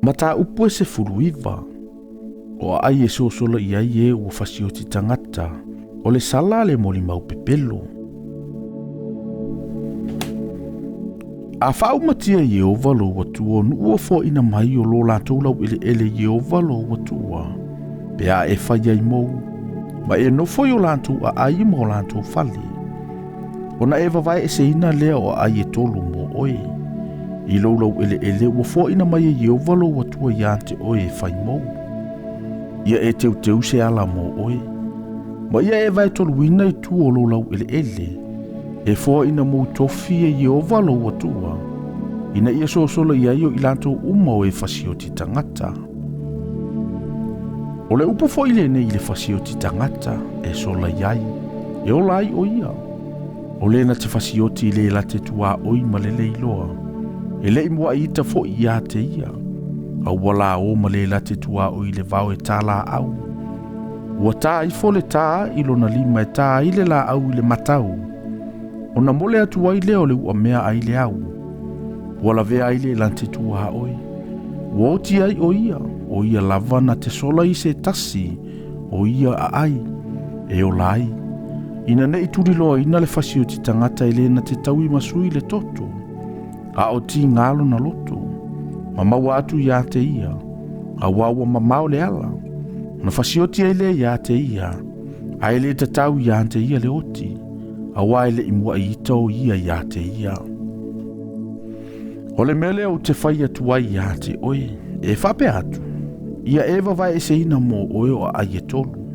Mataupu e 19, o aai e sosola i ai e ua fasioti tagata, o le sala a le molimau pepelo. A faaumatia e Ieova lou Atua o nuu ua foaina mai o lo latou laueleele e Ieova lou Atua, pe a e fai ai mou, ma e nofo i o latou aai ma o latou fale, ona e vavaeeseina lea o aai e tolu mo oe, i lou laueleele ua foaina mai e Ieova lou Atua ia te oe e fai mou. Ia e teuteu se ala mo oe, ma ia e vaetoluina i tua o lou laueleele, e foaina mou tofi e Ieova lou Atua, ina ia sosola i ai o i latou uma o e fasioti tagata. O le upu foi lenei i le fasioti tagata e sola i ai, e ola ai o ia. O le na te fasioti i le la te tuaoi ma le leiloa, e le i muaʻi ita foi ia te ia, a ua la o ma le la te tuaoi i le vao e tā laau. Ua tā ifo le tā i lona lima e tā ai le laau i le matau, ona mole atu ai lea o le uamea ai le au. Ua lavea ai le la te tuaoi, ua oti ai o ia, o ia lava na te sola i se tasi, o ia aai, e ola ai. Ina nei tuliloaina le fasioti tagata e le na te tauimasui le toto, a o tiga lona loto, ma maua atu ia te ia, auā ua mamao le ala, ona fasioti ai lea ia te ia, ae le tatau ia te ia le oti, auā e le i muaʻi ita o ia ia te ia. O le mea lea ou te fai atu ai ia te oe, e faapea atu, ia e vavaeeseina mo oe o aai e tolu.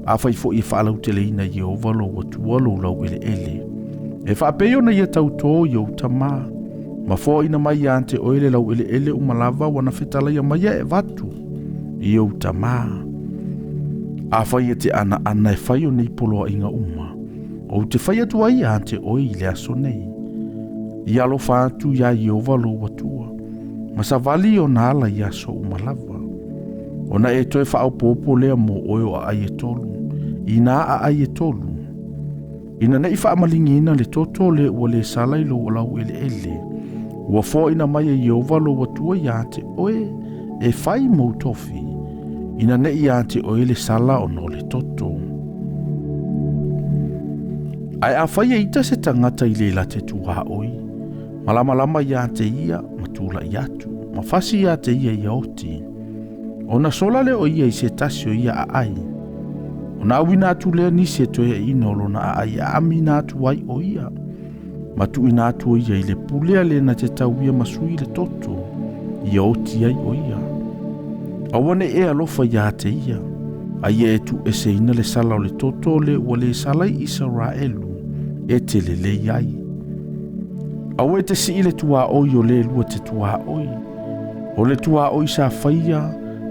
Afai foi e faalauteleina e Ieova lou Atua lou laueleele, e faapei ona ia tautō i ou tamā, ma foaina mai ia te oe le laueleele uma lava ua na fetalaia mai e avatu i ou tamā. Afai e te anaana e fai o nei poloaiga uma, ou te fai atu ai ia te oe i le aso nei. Ia alofa atu iā Ieova lou Atua, ma savali i ona ala i aso uma lava. Ona e toe faaopoopo lea mo oe o aai e tolu, i nā aai e tolu. Ina nei faamaligiina le toto le ua le sala i lou laueleele, ua foaina mai e Ieova lou Atua ia te oe e fai mou tofi, ina nei ia te oe le sala ona o le toto. Ae afai e ita se tagata i le la te tuaoi, malamalama ia te ia ma tulaʻi atu, ma fasi ia te ia ia oti, ona sola lea o ia i se tasi o ia aai, ona auina atu lea nisi e toeaina o lona aai e aamina atu ai o ia, ma tuuina atu o ia i le pule a le na te tauia ma sui le toto, ia oti ai o ia. Aua ne i e alofa ia te ia, a ia e tuueseina le sala o le toto le ua le sala i Isaraelu e te lelei ai. Aua e te sii le tuaoi o le lua te tuaoi, o le tuaoi sa faia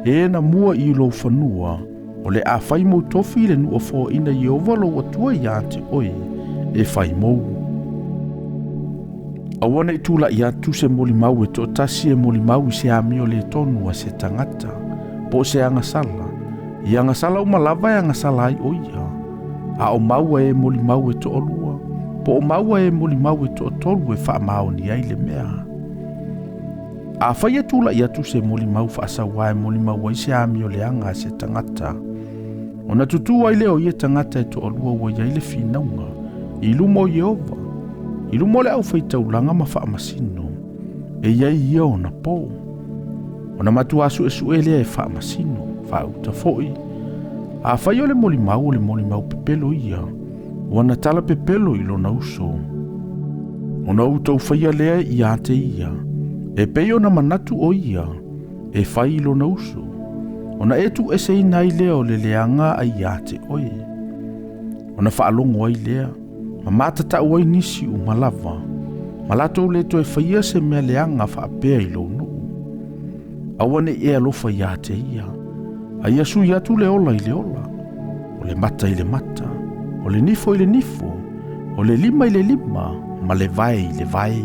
e na mua i lou fanua, o le a fai mou tofi i le nuu ua foaina e Ieova lou Atua ia te oe e fai mou. Aua ne i tulaʻi atu se molimau e toatasi e molimau i se amio le tonu a se tagata, po o se agasala, i agasala uma lava e agasala ai o ia, a o mau a e molimau e toalua, po o mau a e molimau e toatolu e faamaoni ai le mea. Afai e tulaʻi atu se molimau faasauā e molimau ai se amio leaga a se tagata, ona tutū ai lea o ia tagata e toalua ua i ai le finauga i luma o Ieova, i luma o le aufaitaulaga ma faamasino, e i ai ia ona pō. Ona matuā suesue lea e faamasino, faauta foi. Afai o le molimau o le molimau pepelo ia, ua na tala pepelo i lona uso. Ona outou faia lea ia te ia, e pei ona manatu o ia, e fai i lona uso, ona e tuueseina ai lea o le leaga ai ia te oe. Ona faalogo ai lea, ma matatau ai nisi uma lava, ma latou le toe faia se mea leaga faapea i lou nuu. Aua ne i e alofa ia te ia, a ia sui atu le ola i le ola, o le mata i le mata, o le nifo i le nifo, o le lima i le lima, ma le vae i le vae.